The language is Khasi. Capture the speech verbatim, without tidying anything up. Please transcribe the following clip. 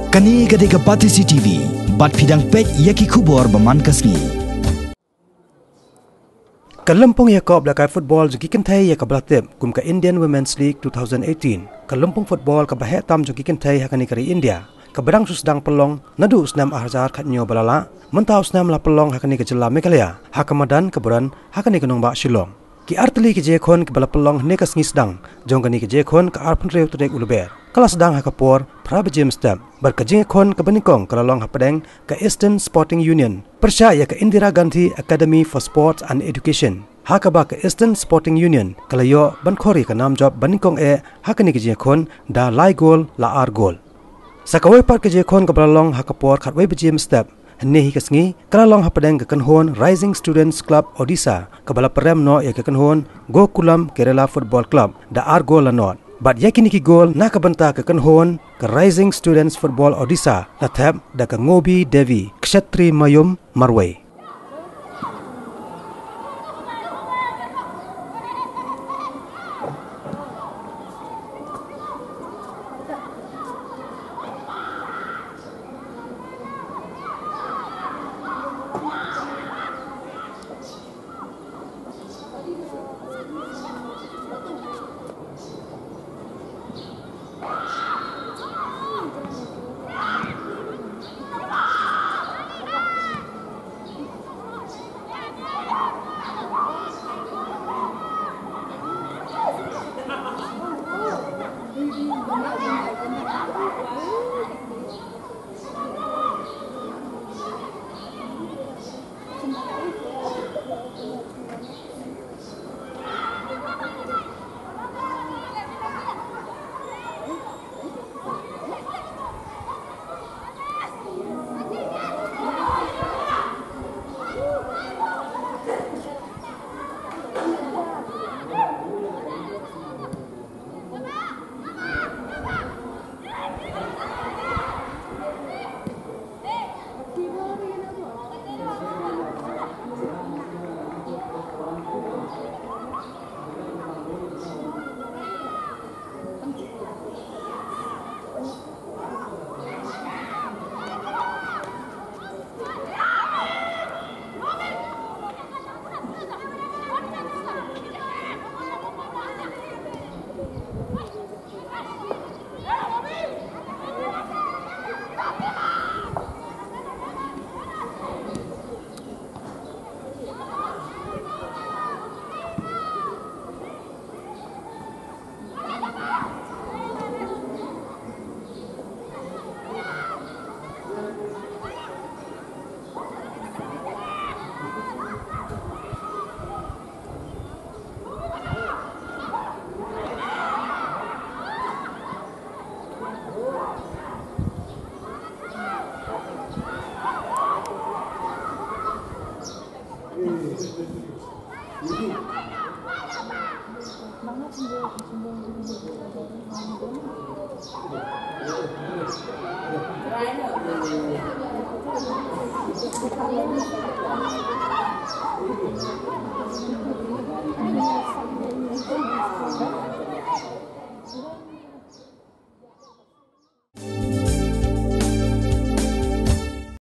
Kane ka dei ka Batesi T V, bad phi dang peit ïa ki khubor ba man ka sngi. Ka lympung ïakob la kai football jong ki kynthei ïa kaba la tip kum ka Indian Women's League two thousand eighteen. Ka lympung football kaba heh tam jong ki kynthei ha kane ka ri India, kaba dang shu sdang pynlong naduh u snem ar hajar khathynñiew ba la lah, mynta u snem la pynlong ha kane ka jylla Meghalaya, ha ka madan kaba don ha kane ka nongbah Shillong. Ki artylli ki jingïakhun kiba la pynlong hynne ka sngi sdang jong kane ka jingïakhun, ka arphew hynriew tarik u Lber, ka la sdang ha ka por phra baje mynstep, bad ka jingïakhun kaba nyngkong ka la long hapdeng ka Eastern Sporting Union pyrshah ïa ka Indira Gandhi Academy for Sports and Education, ha kaba ka Eastern Sporting Union ka la ïoh ban khor ïa ka nam jop ba nyngkong eh ha kane ka jingïakhun da lai gol la ar gol. Sa kawei pat ka jingïakhun kaba la long ha ka por khatwei baje mynstep hynne hi ka sngi, ka la long hapdeng ka kynhun Rising Students Club Odisha, kaba la pynrem noh ïa ka kynhun Gokulam Kerala Football Club da ar gol la nod. Bad ïa kine ki gol na ka bynta ka kynhun ka Rising Students Football Odisha la thep da ka Ngobi Devi Kshetri Mayum marwei.